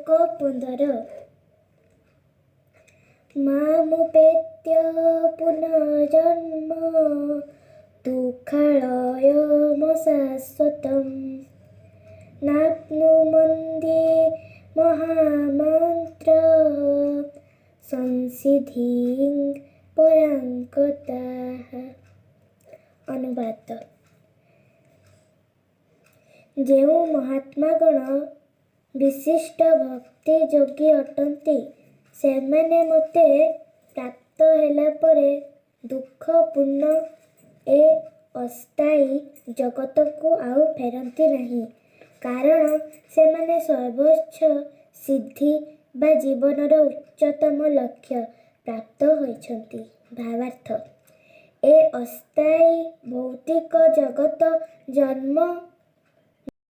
ଶ୍ଲୋକ 15। ମାମୁପେତ୍ୟ ପୁନର୍ଜନ୍ମ ଦୁଃଖାଳୟମଶାଶ୍ୱତମ୍ ନାପ୍ନୁବନ୍ତି ମହାମନ୍ତ୍ର ସଂସିଦ୍ଧିଂ ପରାଂ ଗତାଃ। ଅନୁବାଦ: ଯେଉଁ ମହାତ୍ମାଗଣ ବିଶିଷ୍ଟ ଭକ୍ତି ଯୋଗୀ ଅଟନ୍ତି, ସେମାନେ ମୋତେ ପ୍ରାପ୍ତ ହେଲା ପରେ ଦୁଃଖପୂର୍ଣ୍ଣ ଏ ଅସ୍ଥାୟୀ ଜଗତକୁ ଆଉ ଫେରନ୍ତି ନାହିଁ, କାରଣ ସେମାନେ ସର୍ବୋଚ୍ଚ ସିଦ୍ଧି ବା ଜୀବନର ଉଚ୍ଚତମ ଲକ୍ଷ୍ୟ ପ୍ରାପ୍ତ ହୋଇଛନ୍ତି। ଭାବାର୍ଥ: ଏ ଅସ୍ଥାୟୀ ଭୌତିକ ଜଗତ ଜନ୍ମ